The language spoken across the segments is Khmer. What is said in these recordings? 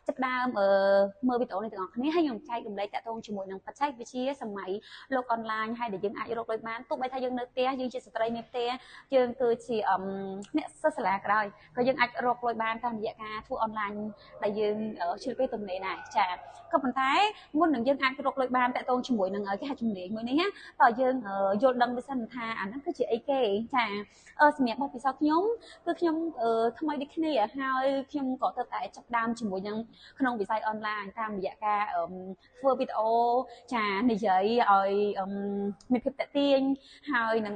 ចាប់ដើមមើលវីដេអូនេះទាំងអស់គ្នាហើយខ្ញុំចែករំលែកតាក់ទងជាមួយនឹងបច្ចេកវិទ្យាសម័យលោកអនឡាញហើយដែលយើងអាចរកលុយបានទោះបីថាយើងនៅផ្ទះយើងជាស្ត្រីមានផ្ទះយើងគឺជាអ្នកសិស្សសាលាក៏ដោយក៏យើងអាចរកលុយបានតាមរយៈការធ្វើអនឡាញដែលយើងជឿពេលទំនេរដែរចាក៏ប៉ុន្តែមុននឹងយើងអាចរកលុយបានតាក់ទងជាមួយនឹងគេហៅជំនាញមួយនេះណាតើយើងយល់ដឹងវាសិនថាអាហ្នឹងគឺជាអីគេចាសម្រាប់បទពិសោធន៍ខ្ញុំគឺខ្ញុំថ្មីដូចគ្នាហើយខ្ញុំក៏ទៅតែចាប់ដើមជាមួយនឹងក្នុងវិស័យអនឡាញតាមរយៈការធ្វើវីដេអូចានិយាយឲ្យមានភាពតាក់ទាញហើយនឹង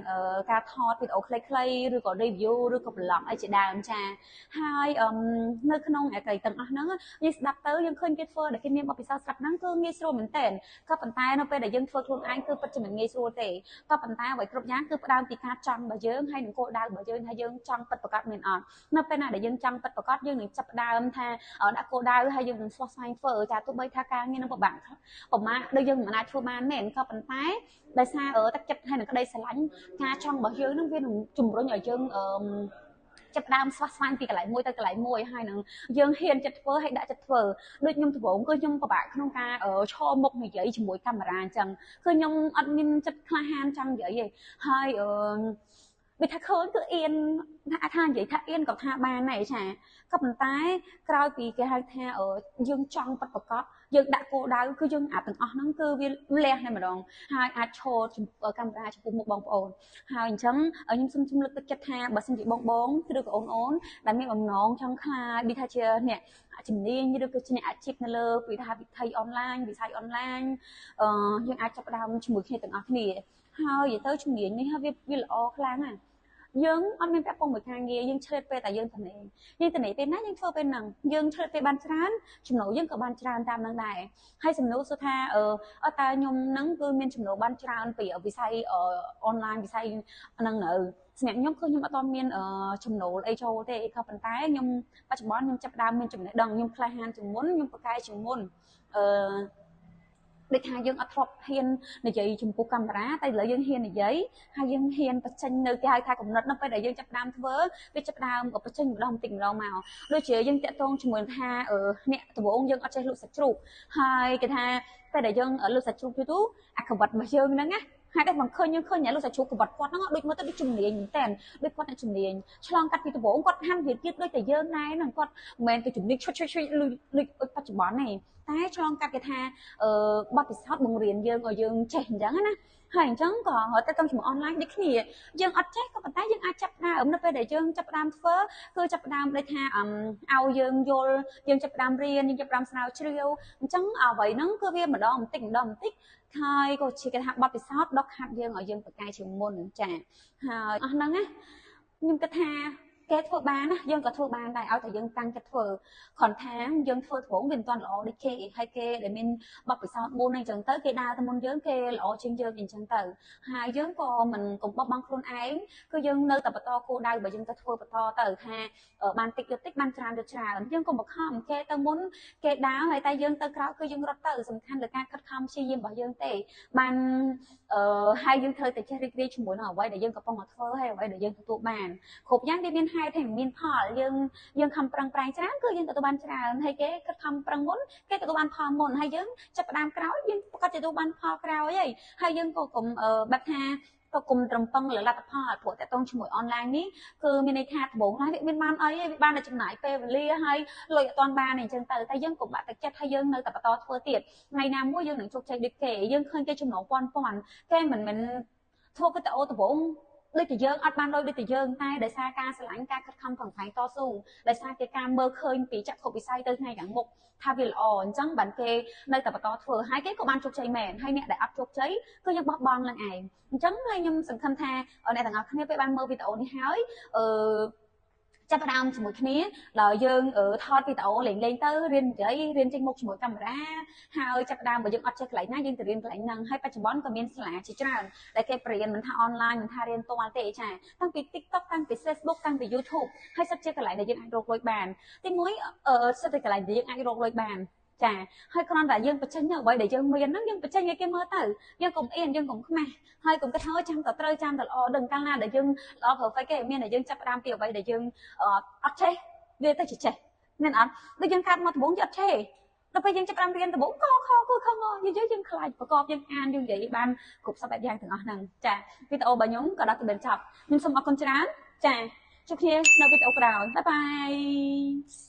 ការថតវីដេអូខ្លីៗឬក៏ review ឬក៏ blog អីជាដើមចាហើយនៅក្នុងអីទាំងអស់ហ្នឹងយើងស្ដាប់ទៅយើងឃើញគេធ្វើដែលគេមានបទពិសោធន៍ស្រាប់ហ្នឹងគឺងាយស្រួលមែនទែនក៏ប៉ុន្តែនៅពេលដែលយើងធ្វើខ្លួនឯងគឺពិតជាមិនងាយស្រួលទេក៏ប៉ុន្តែអ្វីគ្រប់យ៉ាងគឺផ្ដើមពីការចង់របស់យើងហើយនឹងគោលដៅរបស់យើងថាយើងចង់ពិតប្រាកដមានអត់នៅពេលណាដែលយើងចង់ពិតប្រាកដយើងនឹងចាប់ផ្ដើមថាដាក់គោលដៅហើយយើងនឹងស្វះស្វែងធ្វើចាទោះបីថាការងារនឹងពិបាកប្រមាដូចយើងមិនអាចធ្វើបានមែនក៏ប៉ុន្តែដោយសារទឹកចិត្តហើយនឹងក្តីស្រឡាញ់ការចង់របស់យើងនឹងវានឹងជំរុញឲ្យយើងអឺចាប់ដើមស្វះស្វែងពីកន្លែងមួយទៅកន្លែងមួយហើយនឹងយើងហ៊ានចិត្តធ្វើហើយដាក់ចិត្តធ្វើដូចខ្ញុំដំបូងគឺខ្ញុំពិបាកក្នុងការឈរមុខនិយាយជាមួយកាមេរ៉ាអញ្ចឹងគឺខ្ញុំអត់មានចិត្តក្លាហានចង់និយាយទេហើយអឺវាថាឃើញគឺអៀនថានិយាយថាអៀនក៏ថាបានដែរចាក៏ប៉ុន្តែក្រោយពីគេហៅថាយើងចង់ពិតប្រាកដយើងដាក់គោលដៅគឺយើងអាទាំងអស់ហ្នឹងគឺវាលះតែម្ដងហើយអាចឈរកាមេរ៉ាចំពោះមុខបងប្អូនហើយអញ្ចឹងខ្ញុំសូមជំលើកទឹកចិត្តថាបើសិនជាបងបងឬក៏អូនអូនដែលមានបំណងចង់ក្លាយដូចថាជាអ្នកជំនាញឬក៏ជាអ្នកអាជីពនៅលើវិធីវិធីអនឡាញវិស័យអនឡាញអឺយើងអាចចាប់ផ្ដើមជាមួយគ្នាទាំងអស់គ្នាហើយនិយាយទៅជំនាញនេះវាល្អខ្លាំងណាស់យើងអត់មានពាក់ព័ន្ធមួយការងារយើងឆ្លៀតពេលតែយើងទំនេរយើងទំនេរពេលណាយើងធ្វើពេលហ្នឹងយើងឆ្លៀតពេលបានច្រើនចំណូលយើងក៏បានច្រើនតាមហ្នឹងដែរហើយសំណួរសួរថាអឺតើខ្ញុំហ្នឹងគឺមានចំណូលបានច្រើនពីវិស័យអនឡាញវិស័យហ្នឹងនៅសម្រាប់ខ្ញុំគឺខ្ញុំអត់ទាន់មានចំណូលអីចូលទេក៏ប៉ុន្តែខ្ញុំបច្ចុប្បន្នខ្ញុំចាប់ផ្ដើមមានចំណេះដឹងខ្ញុំក្លាហានជាងមុនខ្ញុំប្រកែជាងមុនអឺដូចថាយើងអត់ធ្លាប់ហ៊ាននិយាយចំពោះកាមេរ៉ាតែឥឡូវយើងហ៊ាននិយាយហើយយើងហ៊ានបញ្ចេញនៅគេហៅថាកំណត់នៅពេលដែលយើងចាប់ផ្ដើមធ្វើវាចាប់ផ្ដើមបញ្ចេញម្ដងបន្តិចម្ដងមកដូចជាយើងតាក់ទងជាមួយថាអ្នកដំបូងយើងអត់ចេះលក់សាច់ជ្រូកហើយគេថាពេលដែលយើងលក់សាច់ជ្រូកយូរទៅអាកវត្តរបស់យើងហ្នឹងណាហើយតែមិនឃើញយើងឃើញអ្នកលោកសាជ្រូកកវត្តគាត់ហ្នឹងដូចមើលទៅដូចជំនាញមែនតើដូចគាត់អ្នកជំនាញឆ្លងកាត់ពីដំបូងគាត់ហាំទៀតទៀតដូចតែយើងដែរហ្នឹងគាត់មិនមែនទៅជំនាញឈុតឈុតឈុតដូចបច្ចុប្បន្នទេតែឆ្លងកាត់គេថាអឺបទពិសោធន៍បង្រៀនយើងឲ្យយើងចេះអញ្ចឹងណាហើយអញ្ចឹងក៏ទៅតាមជាមួយអនឡាញដូចគ្នាយើងអត់ចេះក៏ប៉ុន្តែយើងអាចចាប់ដើមនៅពេលដែលយើងចាប់ដើមធ្វើគឺចាប់ដើមដូចថាឲ្យយើងយល់យើងចាប់ដើមរៀនយើងចាប់ដើមស្រាវជ្រាវអញ្ចឹងអ្វីហ្នឹងគឺវាម្ដងបន្តិចម្ដងបន្តិចហើយក៏ជាគេថាបទពិសោធន៍ដកខាត់យើងឲ្យយើងប្រកែជាងមុនចាហើយអស់ហ្នឹងណាខ្ញុំគិតថាគេធ្វើបានណាយើងក៏ធ្វើបានដែរឲ្យតែយើងតាំងចិត្តធ្វើគ្រាន់ថាយើងធ្វើត្បូងវាមិនទាន់ល្អដូចគេហើយគេដែលមានបទពិសោធន៍មុនអីចឹងទៅគេដើរទៅមុនយើងគេល្អជាងយើងអញ្ចឹងទៅហើយយើងក៏មិនកុំបោះបង់ខ្លួនឯងគឺយើងនៅតែបន្តគោលដៅបើយើងទៅធ្វើបន្តទៅថាបានតិចទៅតិចបានច្រើនទៅច្រើនយើងកុំបង្ខំគេទៅមុនគេដើរហើយតែយើងទៅក្រោយគឺយើងរត់ទៅសំខាន់លើការខិតខំព្យាយាមរបស់យើងទេបានអឺហើយយើងត្រូវតែចេះរីករាយជាមួយនឹងអ្វីដែលយើងកំពុងតែធ្វើហើយអ្វីដែលយើងទទួលបានគ្រប់យ៉ាងវាមានហេតុហើយមានផលយើងយើងខំប្រឹងប្រែងច្រើនគឺយើងទទួលបានច្រើនហើយគេខិតខំប្រឹងមុនគេទទួលបានផលមុនហើយយើងចាប់ផ្ដើមក្រោយយើងប្រកាសទទួលបានផលក្រោយហើយហើយយើងក៏កុំបែបថាក៏គុំត្រឹមពឹងលើលទ្ធផលព្រោះតកតងជាមួយអនឡាញនេះគឺមានន័យថាដំបូងឡើយវាមានបានអីវាបានតែចំណាយពេលវេលាហើយលុយអត់ទាន់បានអីចឹងទៅតែយើងក៏បាក់ទឹកចិត្តហើយយើងនៅតែបន្តធ្វើទៀតថ្ងៃណាមួយយើងនឹងជោគជ័យដូចគេយើងឃើញគេចំណងពាន់ពាន់គេមិនមែនធ្វើវីដេអូដំបូងដូចតែយើងអត់បានលុយដូចតែយើងតែដោយសារការស្រឡាញ់ការខិតខំប្រឹងប្រែងតស៊ូដោយសារគេការមើលឃើញពីចក្ខុវិស័យទៅថ្ងៃខាងមុខថាវាល្អអញ្ចឹងបានគេនៅតែបន្តធ្វើហើយគេក៏បានជោគជ័យមែនហើយអ្នកដែលអត់ជោគជ័យគឺយើងបោះបង់ឡើងឯងអញ្ចឹងហើយខ្ញុំសង្ឃឹមថាអ្នកទាំងអស់គ្នាពេលបានមើលវីដេអូនេះហើយអឺចាប់ផ្ដើមជាមួយគ្នាដោយយើងថតវីដេអូលេងលេងទៅរៀននិយាយរៀនចេញមុខជាមួយកាមេរ៉ាហើយចាប់ផ្ដើមបើយើងអត់ចេះកន្លែងណាយើងទៅរៀនកន្លែងហ្នឹងហើយបច្ចុប្បន្នក៏មានសាលាជាច្រើនដែលគេបរៀនមិនថាអនឡាញមិនថារៀនផ្ទាល់ទេចាតាំងពី TikTok តាំងពី Facebook តាំងពី YouTube ហើយសិតជាកន្លែងដែលយើងអាចរកលុយបានទីមួយសិតជាកន្លែងដែលយើងអាចរកលុយបានចាហើយគ្រាន់តែយើងបញ្ចេញអ្វីដែលយើងមានហ្នឹងយើងបញ្ចេញឲ្យគេមើលទៅយើងកុំអៀនយើងកុំខ្មាស់ហើយកុំគិតថាចាំតែត្រូវចាំតែល្អដឹងកាលណាដែលយើងល្អ perfect គេមានតែយើងចាប់ផ្ដើមពីអ្វីដែលយើងអត់ចេះវាទៅជាចេះ មែនអត់ដូចយើងកើតមកដំបូងយើងអត់ចេះដល់ពេលយើងចាប់ផ្ដើមរៀនដំបូងកខគខងយើងយើងខ្លាចប្រកបយើងអានយើងនិយាយបានគ្រប់សពបែបយ៉ាងទាំងអស់ហ្នឹងចាវីដេអូរបស់ខ្ញុំក៏ដល់ទីបញ្ចប់ខ្ញុំសូមអរគុណច្រើនចាជួបគ្នានៅវីដេអូក្រោយបាយបាយ។